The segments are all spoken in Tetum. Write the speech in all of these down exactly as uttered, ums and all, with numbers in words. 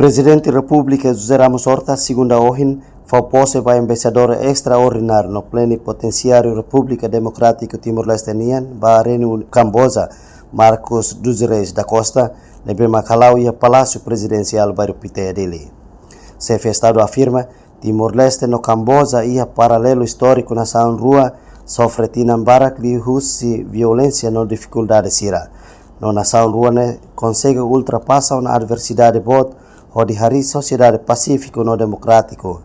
Prezidente Repúblika José Ramos Horta, segunda ohin, fó pose ba Embaixadór Estraordináriu no Plenipotensiáriu Repúblika Demokrátika Timor-Leste nian ba Reinu Kamboja, Marcos dos Reis da Costa, ne'ebé mak hala'o iha Palásiu Prezidensiál Bairru Pité, Dili. Xefe Estadu afirma, Timor-Leste no Kamboja iha paralelu istóriku nasaun rua sofre tinan barak liuhusi violénsia no difikuldade sira. No nasaun rua ne'e konsege ultrapasa ona adversidade boot hodi harii sosiedade pasífiku no demokrátiku.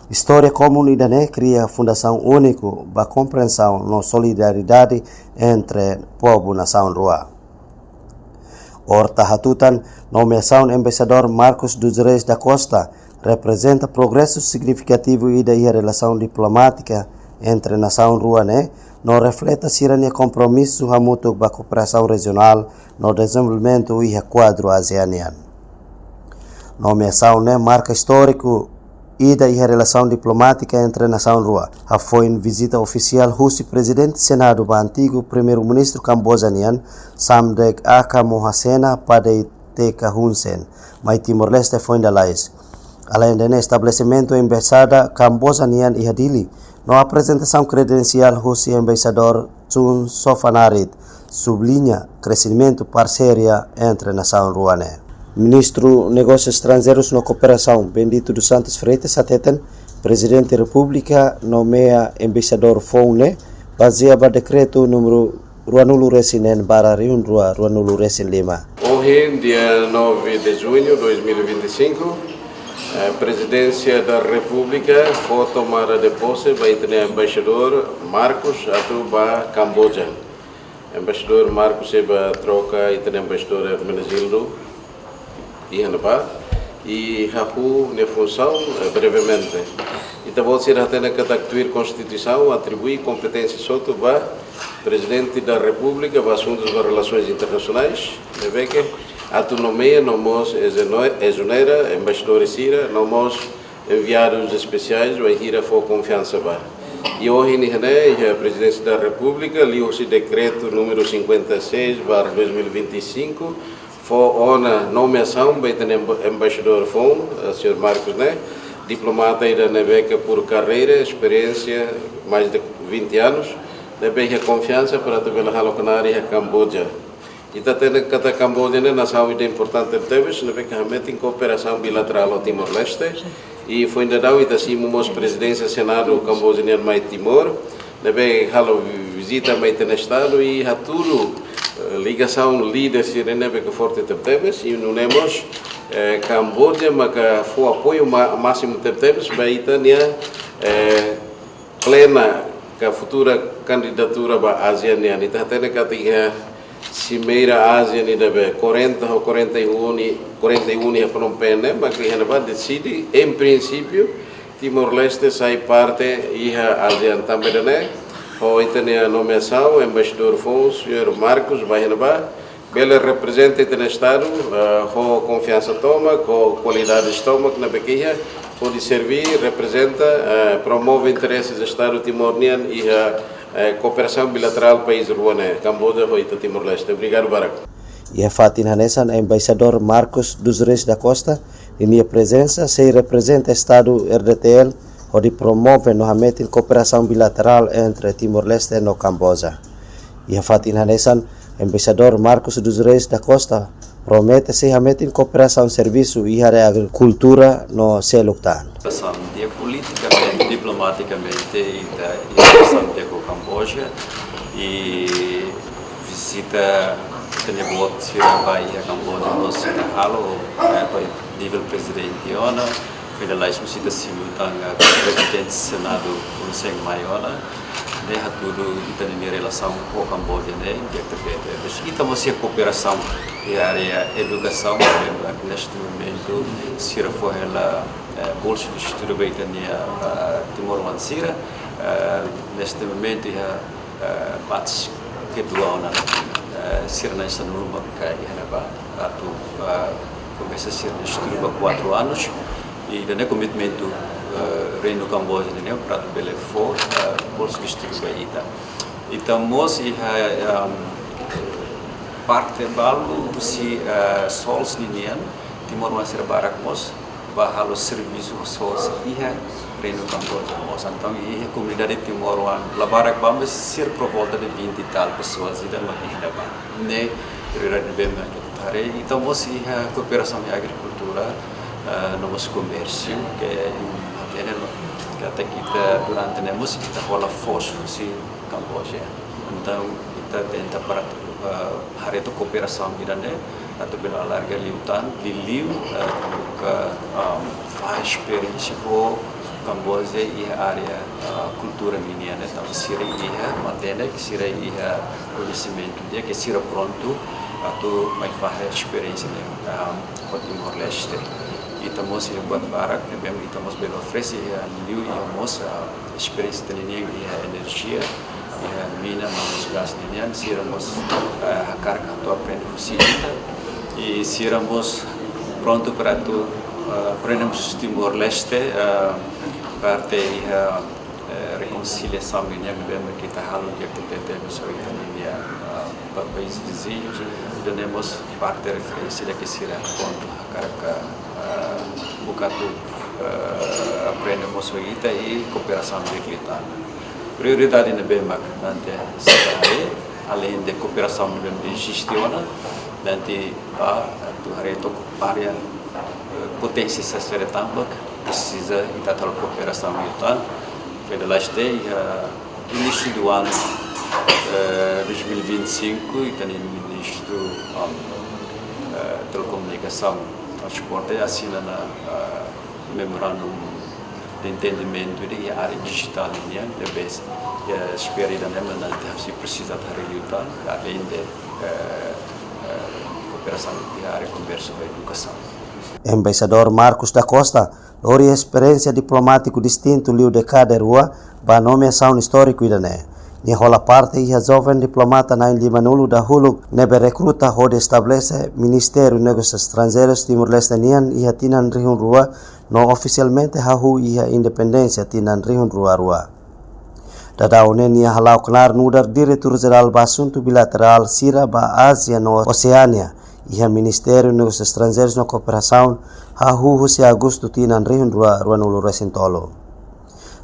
Istória komún ida-ne'e kria fundasaun úniku ba komprensaun no solidariedade entre povu nasaun rua. Horta hatutan, nomeasaun Embaixadór Marcos dos Reis da Costa reprezenta progresu signifikativu ida iha relasaun diplomátika entre nasaun rua ne'e, no refleta sira-nia kompromisu hamutuk ba kooperasaun rejionál no dezenvolvimentu iha kuadru ASEAN nian. Nomeasaun ne'e marka istóriku ida iha relasaun diplomátika entre nasaun rua. Hafoin vizita ofisiál husi Prezidente Senadu ba antigu Primeiru-Ministru Kamboja nian, Samdech Aka Mohasena Padeiteka Hun Sen, mai Timor-Leste foin lalais. Aleinde ne'e, estabelesimentu embaixada Kamboja nian iha Dili, no aprezentasaun kredensiál husi Embaixadór Chun Sofanarit, subliña kresimentu parseria entre nasaun rua ne'e. Ministru Negósius Estranjeirus no Kooperasaun, Bendito dos Santos Freitas, hateten, Prezidente Repúblika nomeia embaixadór foun ne'e bazeia ba dekretu númeru ruanulu-resin-neen barra rihun rua ruanulu-resin-lima. Ohin, dia nove de junho de dois mil e vinte e cinco, eh, Presidência da República fó tomada de posse ba ita-nia embaixadór Marcos atu ba Kamboja. Embaixadór Marcos sei ba troka ita-nia embaixadór Hermenegildo iha ne'ebá, i hahú nia funsaun, eh, brevemente. Ita-boot sira hatene katak tuir Konstituisaun atribui kompeténsia hotu ba Prezidente da Repúblika ba asuntus ba relasoens internasionais, ne'ebé ke atu nomeia no mós ezeno-, ezonera embaixadór sira, no mós enviadus espesiais, bainhira fó konfiansa ba. I ohin ne'e, iha Prezidénsia da Repúblika, liuhusi dekretu númeru cinquenta e seis barra dois mil e vinte e cinco, fó ona nomeasaun ba ita-nia emba-, embaixadór foun, eh, señór Marcos ne'e, diplomata ida ne'ebé ke por carreira, esperiénsia, mais de vinte anos, ne'ebé iha konfiansa para atu bele halo knaar iha Kamboja. Ita hatene katak Kamboja ne'e nasaun ida importante tebes, ne'ebé ke hametin kooperasaun bilaterál ho Timor-Leste. I foin daudaun ita simu mós Prezidénsia Senadu Kamboja nian mai Timor, ne'ebé halo vi-, vizita mai ita-nia Estadu i hatudu, eh, ligasaun líder sira ne'ebé ke forte tebetebes, i nune'e mós, eh, Kamboja maka fó apoiu ma-, másimu tebetebes ba ita-nia, eh, plena ka futura kandidatura ba ASEAN nian. Ita hatene katak iha Simeira ASEAN ida be quarenta ho quarenta e um, quarenta e um iha Phnom Penh ne'e, mak iha ne'ebá deside, em princípio, Timor-Leste sai parte iha ASEAN. Tanba ida-ne'e, ho ita-nia nomeasaun embaixadór foun, señór Marcos, ba iha ne'ebá, bele reprezenta ita-nia Estadu, eh, ho konfiansa tomak, ho kualidades tomak ne'ebé ke iha, hodi serví, reprezenta, eh, promove intereses Estadu Timor nian iha, eh, kooperasaun bilaterál país rua ne'e, Kamboja ho ita Timor-Leste. Obrigadu barak. Iha fatin hanesan, Embaixadór Marcos dos Reis da Costa, ninia prezensa sei reprezenta Estadu R D T L hodi promove no hametin kooperasaun bilaterál entre Timor-Leste no Kamboja. Iha fatin hanesan, Embaixadór Marcos dos Reis da Costa promete sei hametin kooperasaun servisu iha área agrikultura no seluk tan. Relasaun politikamente, diplomatikamente, ita, ita relasaun ho Kamboja, i vizita ita-nia boot sira ba iha Kamboja, no sira halo, eh, ba nivel prezidente ona, finalize mós ita simu tan, eh, Prezidente Senadu Hun Sen mai ona, ne'e hatudu ita-nia relasaun ho Kamboja ne'e di'ak tebes. Depois ita mós iha kooperasaun iha área edukasaun, ne'ebé ke neste momentu sira fó hela, eh, bolsa de estudo ba ita-nia, eh, timoroan sira, eh, neste momentu iha, eh, batch kedua ona, eh, sira na'in sanulu mak iha ne'ebá atu, eh, komesa sira-nia estudu ba quatro anos, i ida-ne'e komitmentu, eh, Reinu Kamboja nian para atu bele fó, eh, bolsa de estudo ba ita. Ita mós iha, ehm, parte balu husi, eh, SOLS ninian, Timoroan sira barak mós bá halo servisu hosi iha Reinu Kamboja mós. Entaun iha komunidade timoroan la barak ba, mas sira por volta de vinte e tal pessoas ida mak iha ne'ebá. Ne'e prioridade ne'ebé mak ita haree. Entaun mós iha kooperasaun iha agrikultura, ah, no mós komérsiu, ke ita hatene katak ita durante ne'e mós ita hola fó husi Kamboja. Entaun ita tenta para, ah, haree to'ok kooperasaun ida-ne'e atu bele alarga liután, liuliu, ah, buka, ah, fahe esperiénsia ho Kamboja iha área, ah, kultura ninian ne'e, tanba sira iha matenek, sira iha koñesimentu di'ak, ke sira prontu atu mai fahe esperiénsia ne'e, ah, ho Timor-Leste. Ita mós iha buat barak ne'ebé ita mós bele oferese iha liu iha mós, ah, esperiénsia ita-nia iha enerjia, iha mina, no mós gás ninian, sira mós, eh, hakarak atu aprende husi ita. I sira mós prontu para atu, eh, aprende mós Timor-Leste, eh, parte iha, eh, rekonsiliasaun ninian ne'ebé ita halo di'ak tebes ho ita-nia, eh, pa-, país viziñu. Ida-ne'e mós parte referénsia ida ke sira prontu hakarak, eh, buka atu, eh, aprende mós ho ita i kooperasaun di'ak liután. Prioridade ne'ebé mak ita sei haree, além de kooperasaun ne'ebé eziste ona, ita sei bá atu haree to'ok área, eh, poténsia sira-ne'e tanba presiza ita halo kooperasaun liután. Foin dala ida, eh, início do ano, eh, dois mil e vinte e cinco, ita-nia ministru, um, eh, telekomunikasaun, transporte, asina ona, eh, memorandum de entendimentu iha área dijitál nian, ne'ebé, eh, espera ida-ne'e mak ita sei presiza haree liután, além de, eh, eh, kooperasaun iha área komérsiu i edukasaun. Embaixadór Marcos da Costa lori esperiénsia diplomátiku distintu liu dékada rua ba nomeasaun istóriku ida-ne'e. Nia hola parte iha joven diplomata na'in-limanulu dahuluk ne'ebé rekruta hodi estabelese Ministériu Negósius Estranjeirus Timor-Leste nian iha tinan rihun rua no ofisialmente hahú iha independénsia tinan rihun rua rua. Daudaun ne'e nia hala'o knaar nu'udar Diretór Jerál ba Asuntu Bilaterál sira ba Ázia no Oseánia iha Ministériu Negósius Estranjeirus no Kooperasaun, hahú husi Agostu tinan rihun rua ruanulu-resin-tolu.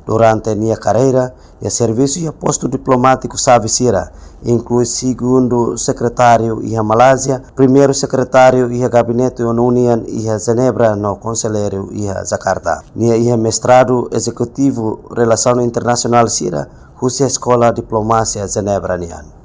Durante nia karreira, nia servisu iha postu diplomátiku xave sira, inklui segundu sekretáriu iha Malázia, primeiru sekretáriu iha Gabinete ONU nian iha Jenebra no konselleiru iha Jakarta. Nia iha mestradu ezekutivu relasaun internasionál sira husi Eskola Diplomasia Jenebra nian.